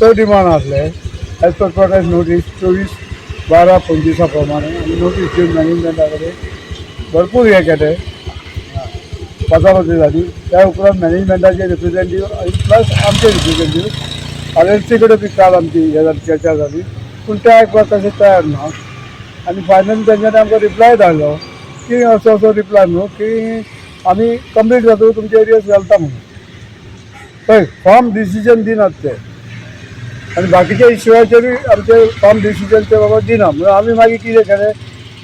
स डिमांड आसले as per protest notice 24/12/25 प्रमाणे. आमी नोटीस दिवन मॅनेजमेंटा कडेन भरपूर हें केलें, बाचाबाची जाली. त्या उपरांत मॅनेजमेंटाचे रिप्रेझेंटीव आनी प्लस आमचे रिप्रेझेंटीव आर एल सी कडेन बी काल आमची हे जाली, चर्चा जाली, पूण ते आयकपाक तशें तयार ना. आनी फायनली तेंच्यांनी आमकां रिप्लाय धाडलो की असो असो रिप्लाय म्हणून की आमी कंप्लीट जातकूच तुमचे एरियर्स घालता म्हणून. पळय, फर्म डिसिजन दिनात ते आनी बाकीच्या इश्यूचेरूय आमचे फर्म डिसिजन ते बाबा दिना. म्हणून आमी मागीर कितें केलें,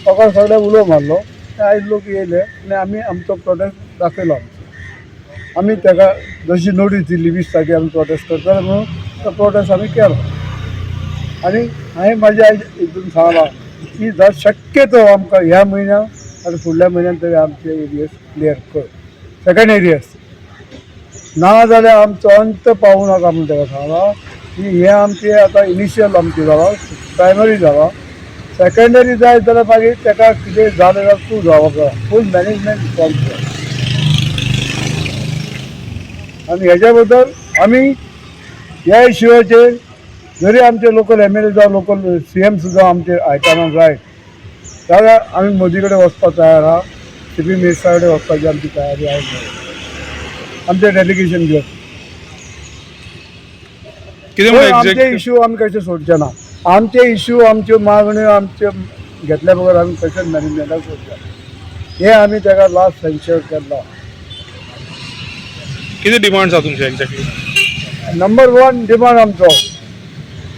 लोकांक सगळ्यांक उलो मारलो. आयज लोक येयले आनी आमी आमचो प्रोटेस्ट दाखयलो आमचो. आमी ताका जशी नोटीस दिल्ली 20 तारखेर आमी प्रोटेस्ट करतले म्हणून, तो प्रोटेस्ट आमी केलो. आनी हांवें म्हाज्या आयज हितून सांगलां की जर शक्यतो आमकां ह्या म्हयन्याक आनी फुडल्या म्हयन्यान तरी आमचे एरियर्स क्लियर कर, सेकंड एरियर्स. ना जाल्यार आमचो अंत पावूं नाका म्हूण ताका सांगलां की हें आमचें आतां इनिशियल आमचें जाला, प्रायमरी जाला. सेकंडरी जाय जाल्यार मागीर ताका कितें जालें जाल्यार तूं जावप, फूल मॅनेजमेंट रिस्पॉन्सिबल. आनी हेज्या बद्दल आमी ह्या इश्यूचेर जरी आमचे लोकल एमएलए जावं लोकल सीएम सुद्दां आमचे आयकना जायत जाल्यार आमी मोदी कडेन वचपाक तयार आहा. सी पी मिनिस्टरा कडेन वचपाची आमची तयारी आहा, आमचें डेलिगेशन घेवन. कितें पूण म्हणून आमचे एक्झॅक्ट इश्यू आमी कशे सोडचे ना. आमचे इश्यू, आमच्यो मागण्यो आमच्यो घेतल्या बगर आमी कशेंच मॅनेजमेंटाक सोडचे ना. हे आमी ताका लास्ट सेन्शर केल्लो. कितें डिमांड्स आसा तुमचे एक्झॅक्टली? नंबर वन डिमांड आमचो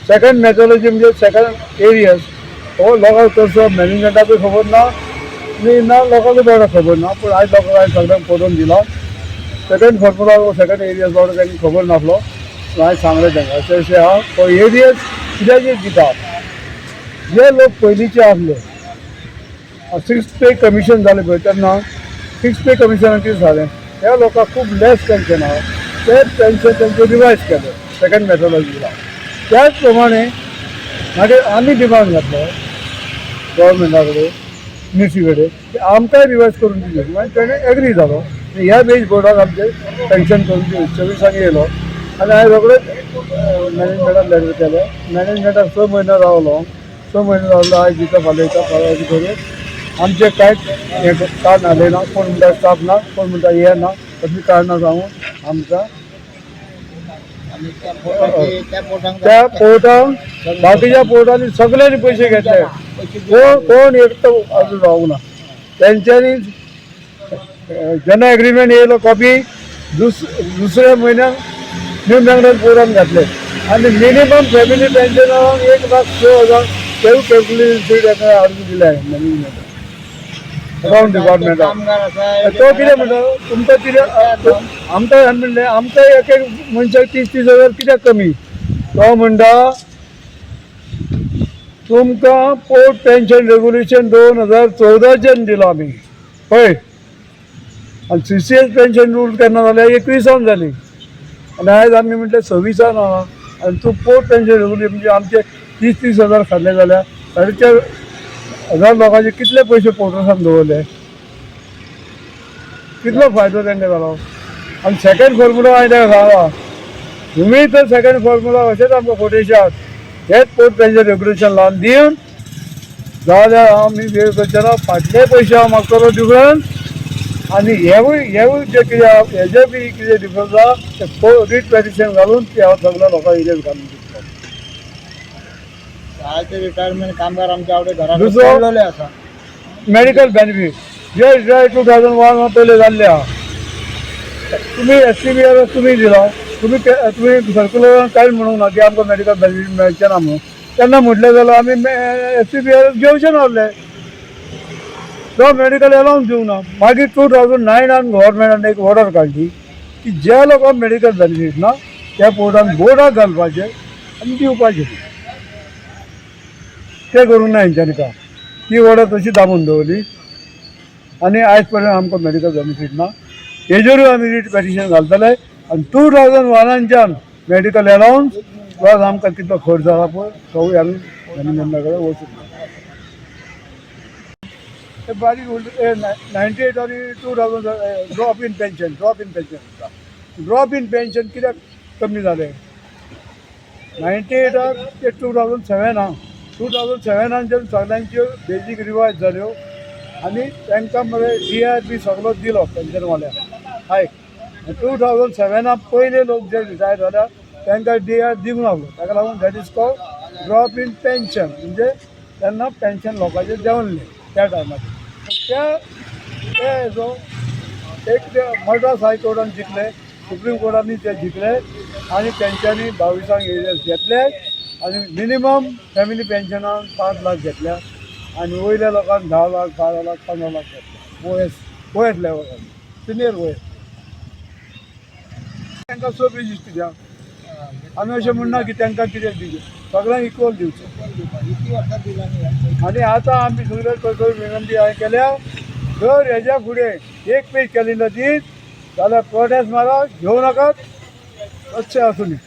सेकंड मेथोलॉजी म्हणजे सेकंड एरियर्स हो लोकांक चडसो मॅनेजमेंटाकूय खबर ना आनी ना लोकांकूय बरो खबर ना. पूण आयज लोकांक हांवें सगळ्यांक पळोवन दिला. सेकंड फॉर्मुला, सेकंड एरियर्स बाबडो तांकां खबर नासलो. हांवें सांगलें तांकां अशें अशें आहा. हो एरियर्स कित्याचेर दिता? जे लोक पयलींचे आसले, सिक्स पे कमिशन जालें पळय, तेन्ना सिक्स पे कमिशनान कितें जालें, त्या लोकांक खूब लेस पेन्शन आहा, ते पेन्शन तेंचे रिवायज केलें सेकंड मेथोलॉजीला. त्याच प्रमाणे मागीर आमी डिमांड घातलो गव्हर्मेंटा कडेन, मिनिस्ट्री कडेन की आमकांय रिवायज करून दिवचें. मागीर तेणें एग्री जालो आनी ह्या वेज बोर्डाक आमचें पेन्शन करून दिवं. 24आंक येयलो आनी हांवें रोखडेच मॅनेजमेंटान लेटर केलें. मॅनेजमेंटाक 6 म्हयनो रावलो, 6 म्हयने रावलो. आयज दिता, फाल्यां दिता, फाल्यां अशें करून आमचें कांयच हें कांय हालयना. कोण म्हणटा स्टाफ ना, कोण म्हणटा हें ना, असलीं कारणां सांगून आमकां त्या पोर्टान, बाकीच्या पोर्टांनी सगळ्यांनी पयशे घेतले. कोण कोण एकटो अजून रावूंक ना. तेंच्यांनी जेन्ना एग्रीमेंट येयलो कॉपी, दुसऱ्या म्हयन्याक न्यू मँगलोर पोर्टान घातले आनी मिनिमम फॅमिली पेन्शन 1,06,000 तेवूय कॅल्क्युलेशन ताका हाडून दिले मॅनेजमेंट अकाउंट डिपार्टमेंटाक. तो कितें म्हणटा, तुमकां कितें आमकां आमी म्हणलें, आमकां एक एक मनशाक 30-30 हजार कित्याक कमी? तो म्हणटा, तुमकां पोर्ट पेन्शन रेग्युलेशन 2014चेर दिलो आमी पळय आनी सीसीएस पेन्शन रूल केन्ना जालें? 21आन जाली. आनी आयज आमी म्हटलें 26आन आहा आनी तूं पोर्ट पेन्शन रेग्युलेशन म्हणजे आमचे 30-30 हजार खाल्ले जाल्यार 4,500 लोकांचे कितले पयशे पोर्टर्सान दवरले? कितलो फायदो तांकां जालो? आनी सेकंड फॉर्मुला हांवें ताका सांगला, तुमी तर सेकंड फॉर्मुला अशेंच आमकां फटयशात, हेच पोर्ट पेन्शन रेग्युलेशन लावन दिवन जाल्यार आमी वेळ करचे ना. फाटले पयशे हांव मागतलो डिफरन्स आनी हेवूय हेवूय जे कितें आहा, हेजे बी कितें डिफरन्स आहा ते रीट पेटिशन घालून ते हांव सगळ्या लोकांक इरेज घालून दितलो. जायते रिटायरमेंट कामगार आमच्या आवडे घरा दुसरो- पडलेले आसा. मेडिकल बेनिफीट जे जे 2001 पयले जाल्ले आहा, तुमी एस सी बी आर तुमी दिलो, तुमी सर्कुलरान कांयच म्हणूंक ना की आमकां मेडिकल बेनिफीट मेळचें ना म्हणून. तेन्ना म्हटलें जाल्यार आमी एस सी बी आर घेवचे नासले. तो मेडिकल अलावन्स दिवंक ना. मागीर 2009आन गव्हर्मेंटान एक ऑर्डर काडली की ज्या लोकांक मेडिकल बेनिफीट ना त्या पोर्टान बोर्डाक घालपाचें आनी दिवपाचें. तें करूंक ना हेंच्यांनी काम. ती ऑर्डर तशी दामून दवरली आनी आयज पर्यंत आमकां मेडिकल बेनिफीट ना. हेजेरूय आमी रीट पेटिशन घालतले आनी 2001आनच्यान मेडिकल अलावन्स प्लस आमकां कितलो खर्च जाला पळय, तोवूय आमी मॅनेजमेंटा कडेन वचून ते बारीक 98 आनी 2000 drop in pension, drop in pension, drop in pension कित्याक कमी जालें? 98 ते 2007, 2007 जेन्ना सगल्यांच्यो बेजीक रिवायज जाल्यो आनी तांकां मरे डी I बी सगलो दिलो पेन्शनवाल्यांक. आयक, 2007 पयले लोक जे रिटायर जाल्या तांकां डी I दिवंक लागलो. ताका लागून that is called drop in pension. म्हणजे तेन्ना पेन्शन लोकांचें देंवलें त्या टायमाचेर. त्या त्या हेजो एक ते मद्रास हायकोर्टान जिखले, सुप्रीम कोर्टांनी ते जिखले आनी तेंच्यांनी 22 एरियर्स घेतले आनी मिनिमम फॅमिली पेन्शनान 5 लाख घेतल्या आनी वयल्या लोकांक 10 लाख, 12 लाख, 15 लाख घेतले. ओएस ओएस लेवलान, सिनियर ओएस. तांकां सब रजिस्टर द्या. आमी अशें म्हणना की तांकां कितें दिवचें, सगळ्यांक इक्वल दिवचें. इतली वर्सां दिला न्ही. आनी आतां आमी सगळे कळकळी विनंती हांवें केल्या, जर हेज्या फुडें एक पेज कॅलेंडर दीत जाल्यार प्रोटेस्ट मारा घेवं नाकात. अशें आसूं न्ही.